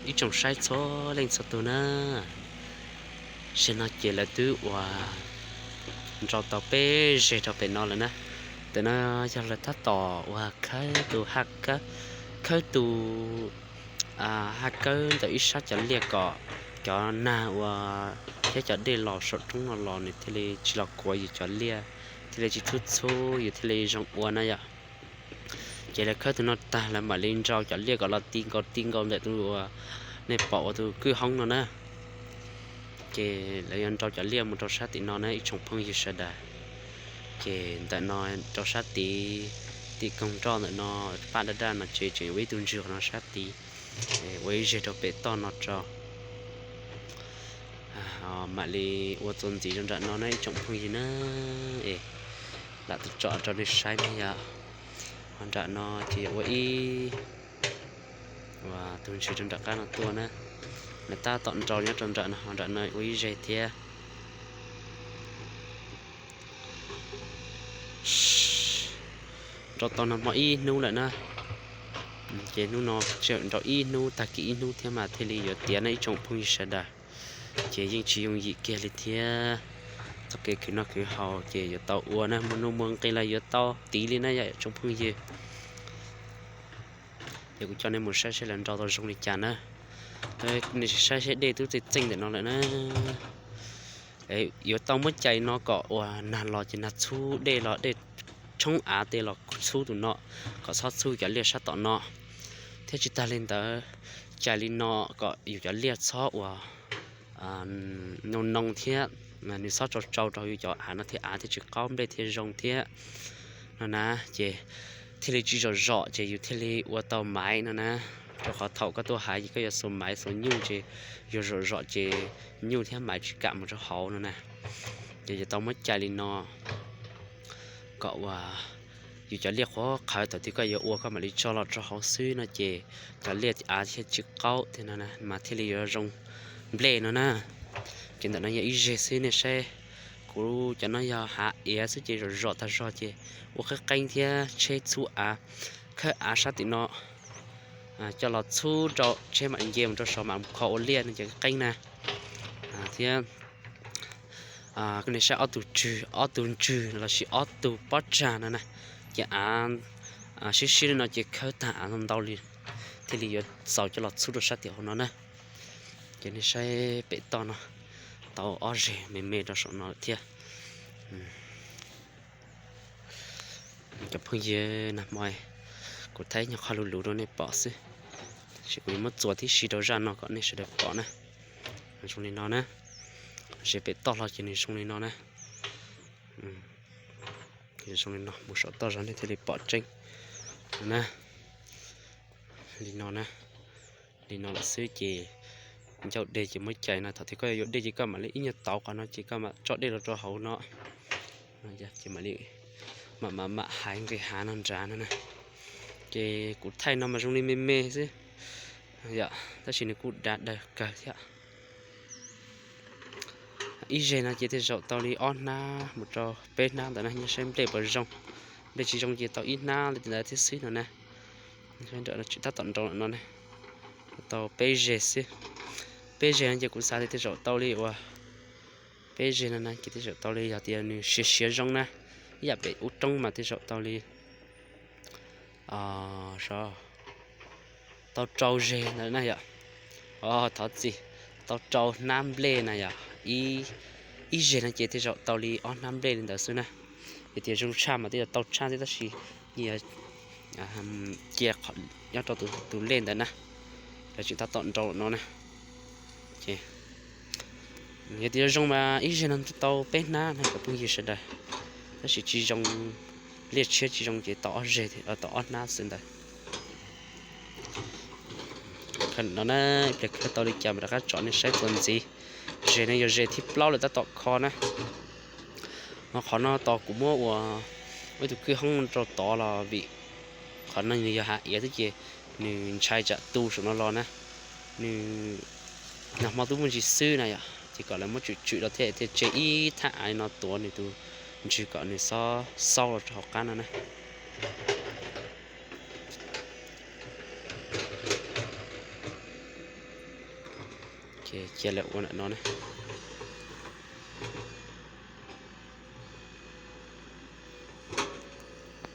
Ib tsoom saib txhua leej txhua tus na, tam sim no ces lawv twb ua nrau tau peb zeg rau pem no lawm na. Ntawm no yog lawv tab tom ua khawb tus, khawb tus haj kawb ntawm ib sab cov liaj kom cov nag ua thiab cov dej los saum roob no los nws thiaj li tsis los kuav yus cov liaj, thiaj li tsis txhub txhub yus thiaj li zoo ua na yom. Ces lawv khawb tus no tag lawv mam li nrau cov liaj kom los ti nkaus ti nkaus ntawm tus uas nej pom ua tus kwj hoob no na. Ces lawv yuav nrau cov liaj mus rau sab tim no na ib tsoom phooj ywg sawv daws. Ces ntawm no rau sab tid, tim koog nroj ntawm no, paj daj daj no ces tseem ua ib tug ntswg qhov no sab tid, ua ib zeg rau pem toj no rau. Mam li ua txuas ntxiv rau nram no na ib tsoom phooj ywg na. Es lam tso rau nej saib ne yom. Ho nram no ces ua ib, ua tus ntswg rau nram qab no tuaj na. Lawv tab tom nrau nyob rau nram no, ho nram no ua ib zeg thiab. Nrau tau nag hmo ib hnub lawm na. Ces hnub no tseem nrau ib hnub, tag kis ib hnub thiab mas thiaj li yuav tiav na ib tsoom phooj ywg sawv daws. Ces yeej tsis yooj yim kiag li thiab. Txoj kev khwv noj khwv haus ces yuav tau ua na, muaj nuj muaj nqis los yuav tau tiv li na yom tsoom phooj ywg. Ces kuv coj nej mus saib seb lawv nrau tau zoo li cas na. Nej saib seb dej twb txeej txeej ntawm no lawm na. Yuav tau muab cais no kom uas nag los ces nag txhub dej los dej tshoob av tej los txhub tus no, kom txhob txhub cov liaj sab tom no. Thiab tsis tag li ntawd, cais li no kom yus cov liaj txhob uas noo noo thiab nws txhob tsau tsau rau yus cov av no thiab av thiaj tsis qaub nplej thiaj zoo thiab no na. Ces thiaj li tsis zom zom ces yus thiaj li ua tau maiv no na. Rau qhov thaum koj tuaj haiv ces koj yuav xuas maiv xuas nyuj ces yus zom zom ces nyuj thiab maiv tsis kam mus rau hauv no na. Ces yuav tau muab cais li no kom uas yus cov liaj qhuav qhawv thaum twg koj yuav ua koj mam li tso los rau hauv xwb no ces cov liaj av thiaj tsis qaub thiab no mas thiaj li yuav zoo nplej no na. Ces ntawm no yog ib zeg xwb nej saib, kuv cov no yog hav iav xwb ces zom zom tag zog ces ua qeeb qeeb thiab tsheb txhub av, khawb av sab tim no coj los txhub rau tsheb mam nce mus rau saud mam mus kho ua liaj no ces qeeb na. Thiab nej saib ob tug tswg, ob tug ntswg lossis ob tug pob tsag no na, ces av sib sib li no ces khawb tag av ntau ntau li thiaj li yuav xaus coj los txhub rau sab tim hauv no na. Ces nej saib pem toj no tau ob zeg me me rau saum no lawm thiab. Cov phooj ywg, nag hmo kuv thaij ib nyuag qho luv luv rau nej pom xwb, tab sis kuv yuav muab txuas tib si rau zaj no kom nej sawv daws pom na. Zoo li no na, ze pem toj hlo ces nws zoo li no na. Zoo li no mus saum toj zog nej thiaj li pom tseeb na. Li no na, li no lawm xwb ces ncauj dej ces muab cais no, thaum twg koj yuav dej ces koj mam li ib nyuag tauv qhov no ces koj mam tso dej los rau hauv no. Ces mam li mam mam mam haiv nqis hav no nrad no na. Ces kuv thaij no mas zoo li me me xwb yom, tab sis nws kuj dav daws kawg thiab. Ib zeg no ces tej zaum tau li ob hnab mus rau peb hnab ntawd na, nyob saib nplej puas zoo. Nplej tsis zoo ces tau ib hnab li ntawd thiab xwb no na. Tab tom nrau lawm no ne, tau peb zeg xwb. Peb zeg no ces kuv xav tias tej zaum tau li uas peb zeg no na ces tej zaum tau li yog tias nws siav siav zoo na, ib yam pem ub roob mas tej zaum tau li tau rau zeg ntawd na yom. Thov txim, tau rau hnab nplej na yom. Ib zeg no ces tej zaum tau li ob hnab nplej li ntawd xwb na. Yog tias zoo tshaj mas tej zaum tau tshaj thiab tab sis cia nyob rau tus lej ntawd na, lawv tseem tab tom nrau lawm no na. Yog tias zoo mas ib zeg no tau peb hnab na cov phooj ywg sawv daws, tab sis tsis zoo, liaj tshiab tsis zoo ces tau ob zeg, tau ob hnab xwb ntawd. No na, ib pliag khawb tau li cas mas rov qab tsom nej saib txuas ntxiv. Zeg no yog zeg thib plaub lawm tab tom kho na. Ho qhov no tos kuv muab ua ib tug kwj hoob rau tod los vim qhov no nws yog hav iav xwb ces nws ntshai tsam tu saum no los na. Nws nag hmo twb muaj ntsis xwb na yom, ces kom lawv muab tswm tswm rau thiab thiaj tseg ib thaj av li no tuav nws tus ntswg kom nws xob xaub los rau hauv qab no na. Ces cia lawv ua ntawm no ne.